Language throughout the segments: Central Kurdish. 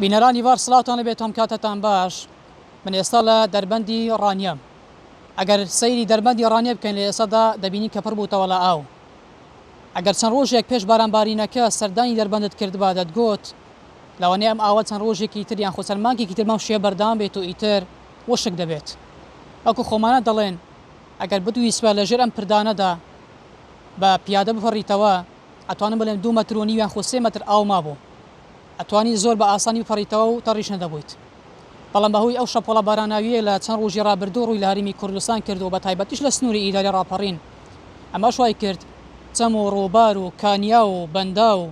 بینەرانی بار سڵاوتان لەبێت هەم کاتەتان باش من ئێستا لە دەربەندی ڕانیەم ئەگەر سەیری دەربەندی ڕانیە بکەین لە ئێستادا دەبینین کە پڕ بووتەوە لە ئاو ئەگەر چەند ڕۆژێک پێش بارانبارینەکە سەردانی دەربەندت کردبا دەتگوت لەوانەیە ئەم ئاوە چەند ڕۆژێکی تر یان خۆ چەند مانگێکی تر بەم شێوە بەردەوام بێت و ئیتر وشک دەبێت. وەکو خۆمانە دەڵێن ئەگەر بتویستبا لە ژێر ئەم پردانەدا بە پیادە بپەڕیتەوە ئەتوانم بڵێم دوو مەتر و نیو یان خۆ سێ مەتر ئاو مابوو ئەتوانی زۆر بە ئاسانی بپەڕیتەوە و تەڕیش نەدەبوویت. بەڵام بەهۆی ئەو شەپۆڵە باراناوییەی لە چەند ڕۆژی ڕابردوو ڕووی لە هەرێمی کوردستان کرد و بەتایبەتیش لە سنووری ئیدارەی ڕاپەڕین ئەمەش وای کرد چەم و ڕووبار و کانیاو و بەنداو و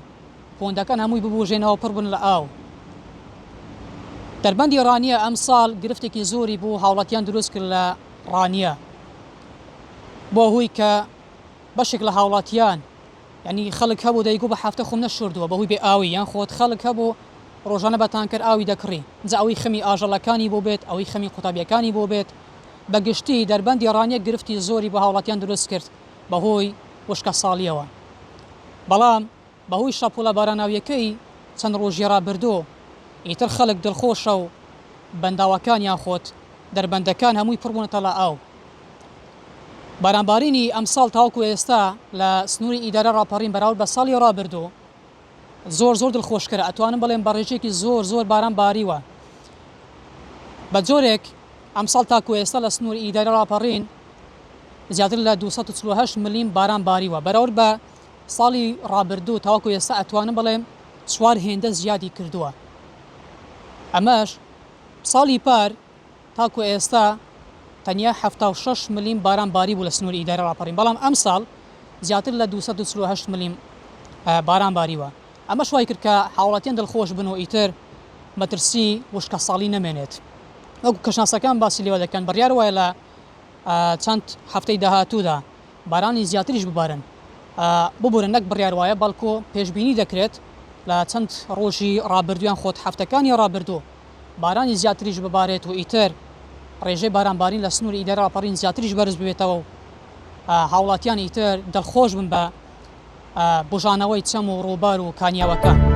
پۆندەکان هەمووی ببوژێنەوە پڕ بن لە ئاو. دەربەندی ڕانیە ئەمساڵ گرفتێکی زۆری بۆ هاوڵاتیان دروست کرد لە ڕانیە بۆ هۆی کە بەشێک لە هاوڵاتیان یانی خەڵک هەبوو دەیگوو بە هەفتە خۆم نەشۆردووە بەهۆی بێ ئاوی یان خۆت خەڵک هەبوو ڕۆژانە بە تانکەر ئاوی دەکڕی جا ئەوەی خەمی ئاژەڵەکانی بۆ بێت ئەوەی خەمی قوتابیەکانی بۆ بێت بە گشتی دەربەندی ڕانیە گرفتی زۆری بۆ هاوڵاتیان دروست کرد بەهۆی وشکە ساڵیەوە بەڵام بەهۆی شەپۆلە باراناویەکەی چەند ڕۆژی ڕابردوو ئیتر خەڵک دڵخۆشە و بەنداوەکان یان خۆت دەربەندەکان هەمووی پڕ بوونەتە لە ئاو. بارانبارینی ئەمساڵ تاوەکو ئێستا لە سنووری ئیدارە ڕاپەڕین بەراورد بە ساڵی ڕابردوو زۆر زۆر دڵخۆشکەرە ئەتوانم بڵێم بە ڕێژەیەکی زۆر زۆر باران باریوە بە جۆرێک ئەمساڵ تاکو ئێستا لە سنووری ئیدارە ڕاپەڕین زیاتر لە 248 ملیم باران باریوە بەراورد بە ساڵی ڕابردوو تاوەکو ئێستا ئەتوانم بڵێم چوار هێندە زیادی کردووە ئەمەش ساڵی پار تاکو ئێستا تەنیا 76 ملیم باران باری بوو لە سنووری ئیدارە ڕاپەڕین بەڵام ئەمساڵ زیاتر لە 248 ملیم باران باریوە ئەمەش وای کرد کە هاوڵاتیان دڵخۆش بن و ئیتر مەترسی وشکەساڵی نەمێنێت وەکو کەشناسەکان باسی لێوە دەکەن بڕیار وایە لە چەند هەفتەی داهاتوودا بارانی زیاتریش ببارن، ببورن نەک بڕیار وایە بەڵکو پێشبینی دەکرێت لە چەند ڕۆژی ڕابردوو یان خۆت هەفتەکانی ڕابردوو بارانی زیاتریش ببارێت و ئیتر ڕێژەی بارانبارین لە سنووری ئیدارەی ڕاپەڕین زیاتریش بەرز ببێتەوە و هاوڵاتیان ئیتر دڵخۆش بن بە بوژانەوەی چەم و ڕووبار و کانیاوەکان.